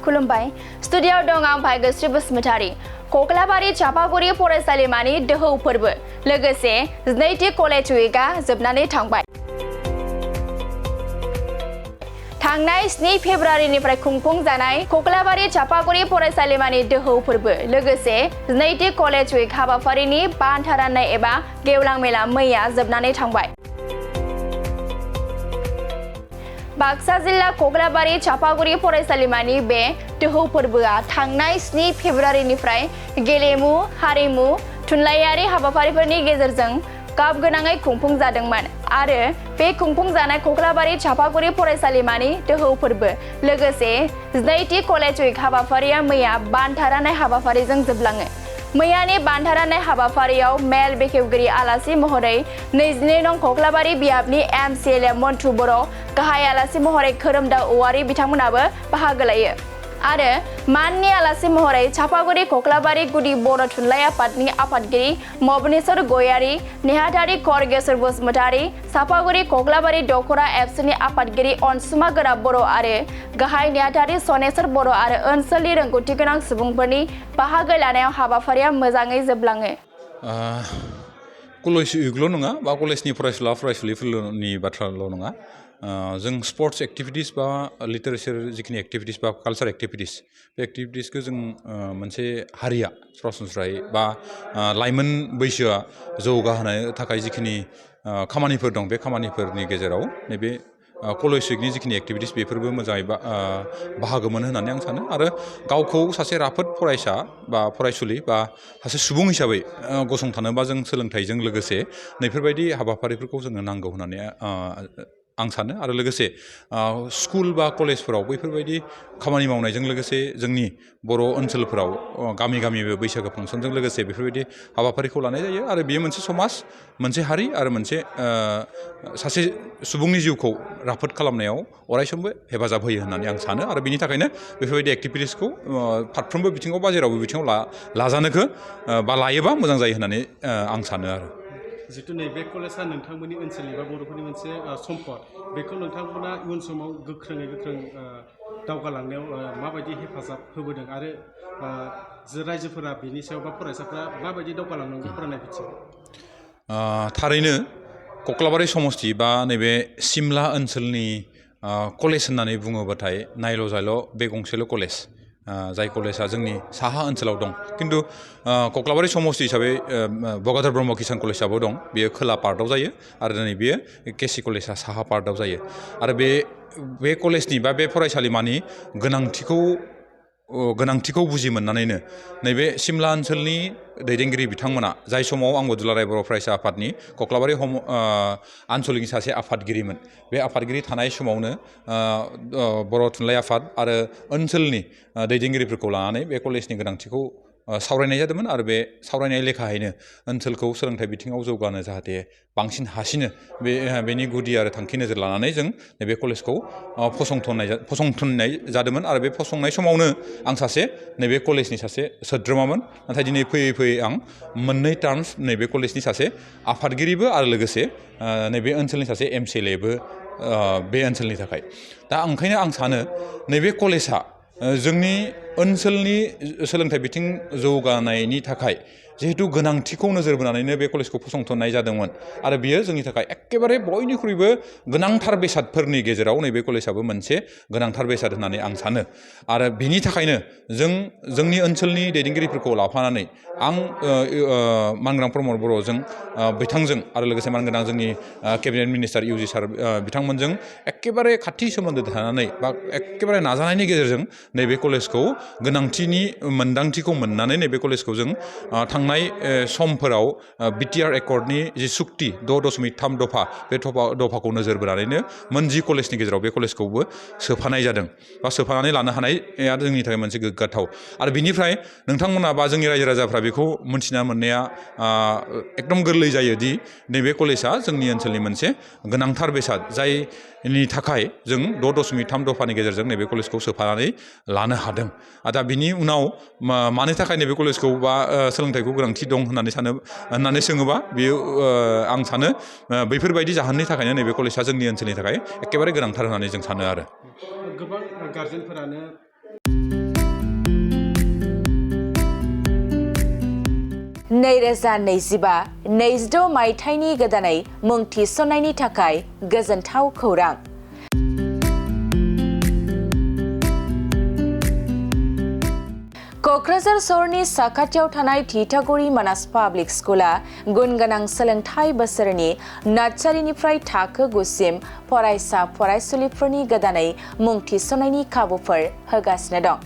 खुलुमबाय स्टुडिय'आव दं आं भाग्यश्री बसुमतारी कक्लाबारि चापागुरि फरायसालिमानि दोहौ फोरबो लोगोसे 12थि कलेज उइकआ जोबनानै थांबाय थांनाय 7 फेब्रुवारिनिफ्राय खुंफुंजानाय कक्लाबारि चापागुरि फरायसालिमानि दोहौ फोरबो लोगोसे 12थि कलेज उइक हाबाफारिनि बान्था राननाय एबा गेवलां मेला मैया जोबनानै थांबाय बाक्सा जिल्ला कक्लाबारि चापागुरि फरायसालिमानि बे दोहौ फोरबोआ थांनाय 7 फेब्रुवारिनिफ्राय गेलेमु हारिमु थुनलाइयारि हाबाफारिफोरनि गेजेरजों गाब गोनाङै खुंफुंजादोंमोन आरो बे खुंफुंजानाय कक्लाबारि चापागुरि फरायसालिमानि दोहौ फोरबो लोगोसे 12थि कलेज उइक हाबाफारिया मैया बान्था राननाय हाबाफारिजों जोबलाङो मैयानि बान्था राननाय हाबाफारियाव मेल बेखेवगिरि आलासि महरै 22 नं कक्लाबारि बियाबनि MCLA मन्थु बर' गाहाय आलासि महरै खोरोमदाव औवारि बिथांमोनाबो बाहागो लायो आरो माननि आलासि महरै चापागुरि कक्लाबारि गुदि बर' थुनलाइ आफादनि आफादगिरि मबनेश्वर गयारि नेहाथारि खरगेश्वर बसुमतारी चापागुरि कक्लाबारि दखरा एबसुनि आफादगिरि अनसुमा गोरा बर' आरो गाहाय नेहाथारि सनेश्वर बर' आरो ओनसोलनि रोंगौथि गोनां सुबुंफोरनि बाहागो लानायाव हाबाफारिया मोजाङै जोबलाङो कलेज उइकल' नङा बा कलेजनि फरायसुला फरायसुलिफोरनि बाथ्राल' नङा जों स्पर्ट्स एक्टिभिटिस बा लिटारेचार जिखिनि एक्टिभिटिस बा कालचार एक्टिभिटिस बे एक्टिभिटिसखौ जों मोनसे हारिया सरासनस्रायै बा लाइमोन बैसोआ जौगाहोनो थाखाय जिखिनि खामानिफोर दं बे खामानिफोरनि गेजेराव नैबे कलेज उइकनि जिखिनि एक्टिभिटिस बेफोरबो मोजाङै बाहागो मोनो होननानै आं सानो आरो गावखौ सासे राफोद फरायसा बा फरायसुलि बा सासे सुबुं हिसाबै गसंथानोबा जों सोलोंथाइजों लोगोसे नैफोरबायदि हाबाफारिफोरखौ जोङो नांगौ होननानै आं सानो आरो लोगोसे स्कुल बा कलेजफोराव बैफोरबायदि खामानि मावनायजों लोगोसे जोंनि बर' ओनसोलफोराव गामि गामिबो बैसागो फांसनजों लोगोसे बेफोरबायदि हाबाफारिखौ लानाय जायो आरो बेयो मोनसे समाज मोनसे हारि आरो मोनसे सासे सुबुंनि जिउखौ राफोद खालामनायाव अरायसमबो हेफाजाब होयो होननानै आं सानो आरो बेनि थाखायनो बेफोरबायदि एक्टिभिटिसखौ फारफ्रोमबो बिथिङाव बा जेरावबो बिथिङाव लाजानोखो बा लायोबा मोजां जायो होननानै आं सानो आरो जितु नैबे कलेजआ नोंथांमोननि ओनसोलनि बा बर'फोरनि मोनसे सम्पद बेखौ नोंथांमोना इयुन समाव गोख्रोङै गोख्रों दावगालांनायाव माबायदि हेफाजाब होबोदों आरो रायजोफोरा बेनि सायाव बा फरायसाफ्रा माबायदि दावगालांनांगौ फरायनाय बिथिङाव थारैनो कक्लाबारि समस्ति बा नैबे सिमला ओनसोलनि कलेज होननानै बुङोबाथाय नायल' जायल' बे गंसेल' कलेज जाय कलेजआ जोंनि साहा ओनसोलाव दं खिन्थु कक्लाबारि समस्ति हिसाबै बगादर ब्रह्म किसान कलेजआबो दं बेयो खोला पार्टआव जायो आरो दिनै बेयो केसि कलेजआ साहा पार्टआव जायो आरो बे कलेजनि बा बे फरायसालिमानि गोनांथिखौ बुजि मोननानैनो नैबे सिमला ओनसोलनि दैदेनगिरि बिथांमोना जाय समाव आंबो दुलाराय बर' फरायसा आफादनि कक्लाबारि आनसलिकनि सासे आफादगिरिमोन बे आफादगिरि थानाय समावनो बर' थुनलाइ आफाद आरो ओनसोलनि दैदेनगिरिफोरखौ लानानै बे कलेजनि गोनांथिखौ सावरायनाय जादोंमोन आरो बे सावरायनाय लेखायैनो ओनसोलखौ सोलोंथाइ बिथिङाव जौगानो जाहाथे बांसिन हासिनो बेनि गुदि आरो थांखि नोजोर लानानै जों नैबे कलेजखौ फसंथाननाय जादोंमोन आरो बे फसंनाय समावनो आं सासे नैबे कलेजनि सासे सोद्रोमामोन नाथाय दिनै फैयै फैयै आं मोननै टार्म्स नैबे कलेजनि सासे आफादगिरिबो आरो लोगोसे नैबे ओनसोलनि सासे MCLAबो बे ओनसोलनि थाखाय दा ओंखायनो आं सानो नैबे कलेजआ जोंनि ओनसोलनि सोलोंथाइ बिथिं जौगानायनि थाखाय जिहेतु गोनांथिखौ नोजोर बोनानैनो बे कलेजखौ फसंथाननाय जादोंमोन आरो बियो जोंनि थाखाय एखेबारे बयनिख्रुइबो गोनांथार बेसादफोरनि गेजेराव नैबे कलेजआबो मोनसे गोनांथार बेसाद होननानै आं सानो आरो बेनि थाखायनो जोंनि ओनसोलनि दैदेनगिरिफोरखौ लाफानानै आं मानगोनां प्रमद बर'जों बिथांजों आरो लोगोसे मानगोनां जोंनि केबिनेट मिनिस्टार UG सार बिथांमोनजों एखेबारे खाथि सोमोन्दो थानानै बा एखेबारे नाजानायनि गेजेरजों नैबे कलेजखौ गोनांथिनि मोन्दांथिखौ मोननानै नैबे कलेजखौ जों थांनाय समफोराव BTR एकर्डनि जि सुक्ति 6.3 दफा बे दफाखौ नोजोर बोनानैनो मोन 10 कलेजनि गेजेराव बे कलेजखौबो सोफानाय जादों बा सोफानानै लानो हानाया जोंनि थाखाय मोनसे गोग्गाथाव आरो बिनिफ्राय नोंथांमोना बा जोंनि रायजो राजाफ्रा बेखौ मोनथिना मोननाया एकदम गोरलै जायोदि नैबे कलेजआ जोंनि ओनसोलनि मोनसे गोनांथार बेसाद जायनि थाखाय जों 6.3 दफानि गेजेरजों नैबे कलेजखौ सोफानानै लानो हादों दा बिनि उनाव मानि थाखाय नैबे कलेजखौ बा सोलोंथाइखौ गोनांथि दं होननानै सोङोबा बेयो आं सानो बैफोरबायदि जाहोननि थाखायनो नैबे कलेजआ जोंनि ओनसोलनि थाखाय एखेबारे गोनांथार होननानै जों सानो आरो गोबां गार्जेनफोरानो 2025-26 मायथाइनि गोदानै मुं थिसननायनि थाखाय गोजोनथाव खौरां। क'क्राझार सहरनि साखाथियाव थानाय थिथागुरि मानास पाब्लिक स्कुला गुन गोनां सोलोंथाइ बोसोरनि नार्सारिनिफ्राय थाखो 9 सिम फरायसा फरायसुलिफोरनि गोदानै मुं थिसननायनि खाबुफोर होगासिनो दं।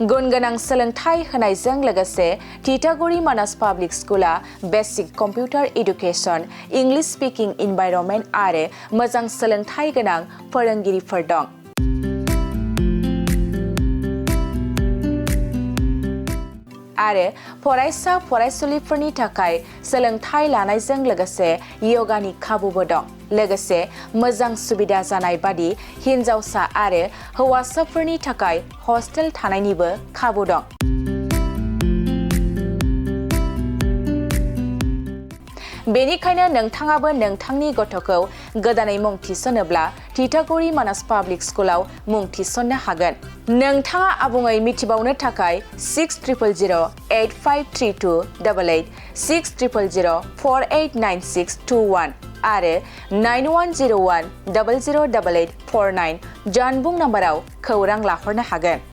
गुन गोनां सोलोंथाइ होनायजों लोगोसे थिथागुरि मानास पाब्लिक स्कुला basic computer education, English speaking environment आरो मोजां सोलोंथाइ गोनां फोरोंगिरिफोर दं। आरो फरायसा फरायसुलिफोरनि थाखाय सोलोंथाइ लानायजों लोगोसे यगानि खाबुबो दं। लोगोसे मोजां सुबिदा जानाय बादि हिन्जावसा आरो हौवासाफोरनि थाखाय हस्टेल थानायनिबो खाबु दं। बेनिखायनो नोंथाङाबो नोंथांनि गथ'खौ गोदानै मुं थिसनोब्ला थिथागुरि मानास पाब्लिक स्कुलाव मुं थिसननो हागोन। नोंथाङा आबुङै मिथिबावनो थाखाय 6000853288 6000489621 आरो 9101008849 जानबुं नाम्बाराव खौरां लाहरनो हागोन।